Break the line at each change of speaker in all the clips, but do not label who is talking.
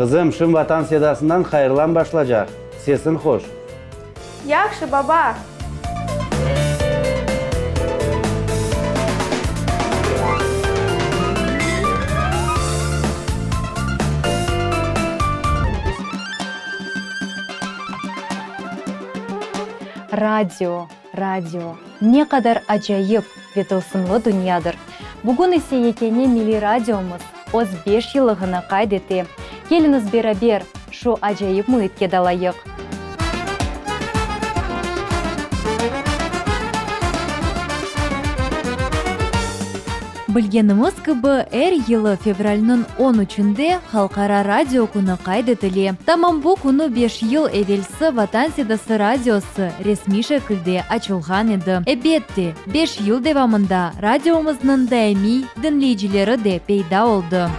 Qızım, şım Vatan sedasından hayırlam başlacaq. Sesiñ hoş.
Yahşı, baba!
Radio, radio, ne qadar acayip ve tılsımlı dünyadır! Bugün ise yekâne milliy radiomız öz beş yıllığını qayd ete. Keliñiz beraber şu acayip müitke dalayıq! Bilgenimiz kibi, er yılı fevralniñ on üçünde Halqara radio künü qayd etile. Tamam bu künü beş yıl evelsi Vatan sedası radiosı resmiy şekilde açılğan edi. Ebette, beş yıl devamında radiomıznıñ daimiy diñleyicileri de peyda oldı.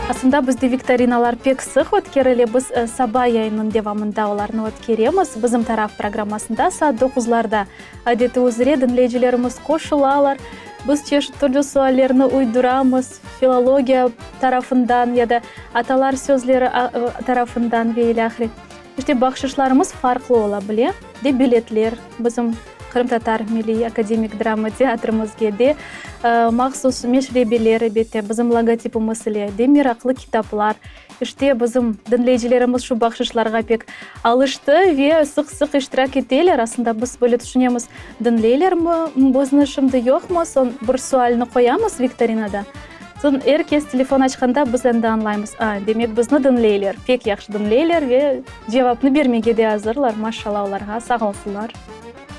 Aslında bizde viktorinalar pek sıq ötkerile, biz saba yayınınıñ devamında olarnı ötkeremiz. Bizim taraf programmasında saat doquzlarda adeti üzre diñleyicilerimiz qoşulalar. Biz çeşit türlü suallerni uyduramız, filologiya tarafından ya da atalar sözleri tarafından ve ilâhre. İşte, bahşışlarımız farqlı ola bile, de biletler bizim Qırımtatar milliy akademik drama teatrimizge, de mahsus meşrebeler, elbette, bizim logotipimiz ile, de meraqlı kitaplar. İşte, bizim diñleyicilerimiz şu bahşışlarğa pek alıştı ve sıq-sıq iştirak eteler. Aslında, biz böyle tüşünemiz, diñleylermi bizni şimdi, yoqmı? Soñ bir sualni qoyamız viktorinada. Soñ er kes telefon açqanda biz endi añlaymız, a, demek bizni diñleyler, pek yahşı diñleyler ve cevapnı bermege de azırlar, maşallah olarğa, sağ olsunlar.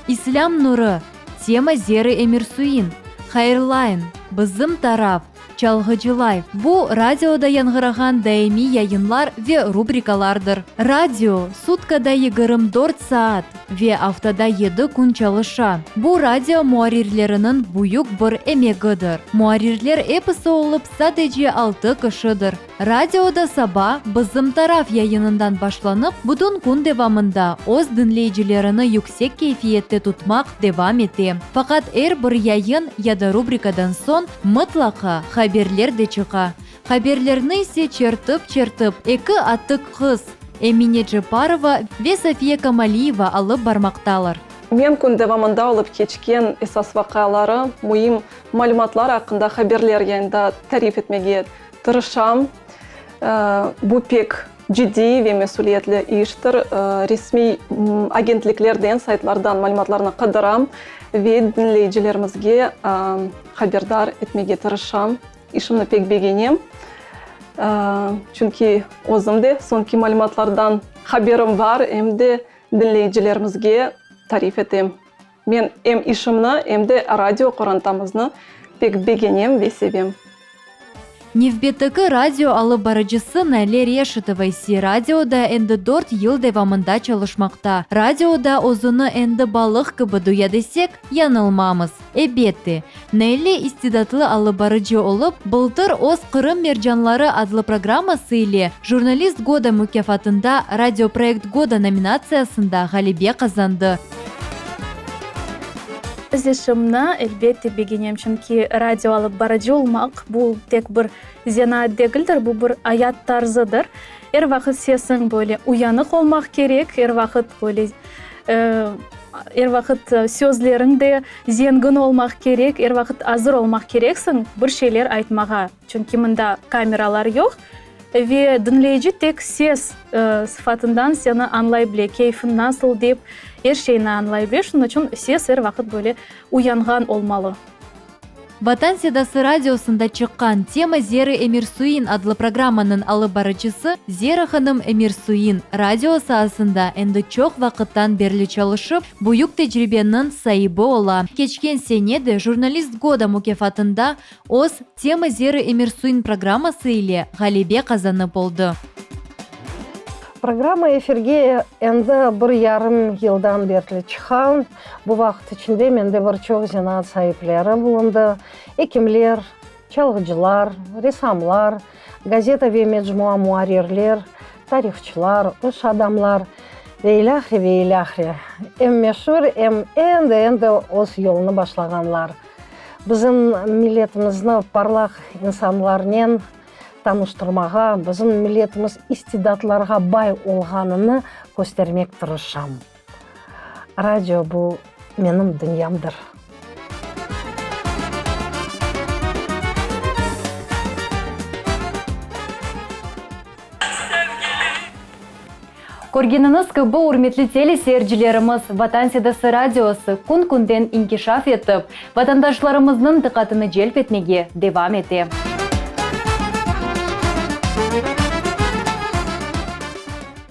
İslâm nurı, tema Zera Emirsuin, Hayırlayın, Bizim taraf, Çalğıcılay, bu radioda yañğırağan daimiy yayınlar ve rubrikalardır. Radio, sutkada 24 saat ve aftada yedi kün çalışa. Bu radio muarrirleriniñ büyük bir emegidir. Muarrirler episi olıp sadece altı kişidir. Radioda saba Bizim taraf yayınından başlanıp, bütün kün devamında öz diñleyicilerini yüksek keyfiyette tutmaq devam ete. Faqat er bir yayın ya da rubrikadan soñ mıtlaqa haberler de çıqa. Haberlerni ise çertip-çertip eki atik qız, Emine Ceparova ve Safiye Kamaliyeva alıp barmaqtalar.
Men kün devamında olıp keçken esas vaqiaları, müim malümatlar aqqında haberler yayında tarif etmege tırışam. Bu pek ciddiy ve mesüliyetli iştir. Resmiy agentliklerden, saytlardan malümatlarnı qıdıram ve diñleyicilerimizge haberdar etmege tırışam. İşimni pek begenem, çünki özüm de soñki malümatlardan haberim bar, em de diñleyicilerimizge tarif etem. Men em işimni, em de radio qorantamıznı pek begenem ve sevem.
Nevbetteki radio alıp barıcısı Naile Reşitova ise radioda endi dört yıl devamında çalışmaqta. Radioda özüni endi balıq kibi duya desek, yañılmamız. Elbette, Naile istidatlı alıp barıcı olıp, bıltır öz Qırım mercanları adlı programması ile Jurnalist goda mukâfatında Radioproyekt goda nominatsiyasında ğalebe qazandı.
Öz işimni, elbette, begenem, çünki radio alıp barıcı olmaq, bu tek bir zenaat degildir, bu bir ayat tarzıdır. Er vaqıt sesiñ böyle uyanıq olmaq kerek, er vaqıt böyle, er vaqıt sözleriñ de zengin olmaq kerek, er vaqıt azır olmaq kereksiñ bir şeyler aytmağa, çünki mında kameralar yoq ve diñleyici tek ses sıfatından seni añlay bile, keyfiñ nasıl dep, er şeyni añlay bile, şunıñ içün ses er vaqıt böyle uyanğan olmalı.
Vatan sedası radiosında çıqqan Tema Zerı Emirsuin adlı programmanıñ alıp barıcısı Zera hanım Emirsuin radio saasında endi çoq vaqıttan berli çalışıp, büyük tecribeniñ saibi ola. Keçken sene de Jurnalist goda mukâfatında öz Tema Zerı Emirsuin programması ile ğalebe qazanıp oldı.
Programma efirge endi bir yarım yıldan berli çıqa. Bu vaqıt içinde mende bir çoq zenaat saipleri bulundı, ekimler, çalğıcılar, ressamlar, gazeta ve mecmua muarrirler, tarihçılar, iş adamlar ve ilâhre, ve ilâhre. Em meşur, em endi-endi öz yolunı başlağanlar. Bizim milletimizni parlaq insanlarnen tanıştırmağa, bizim milletimiz istidatlarğa bay olğanını köstermek tırışam. Radio bu menim dünyamdır.
Körgeniñiz kibi, ürmetli teleseyircilerimiz, Vatan sedası radiosı kün-künden inkişaf etip, vatandaşlarımıznıñ diqqatını celp etmege devam ete.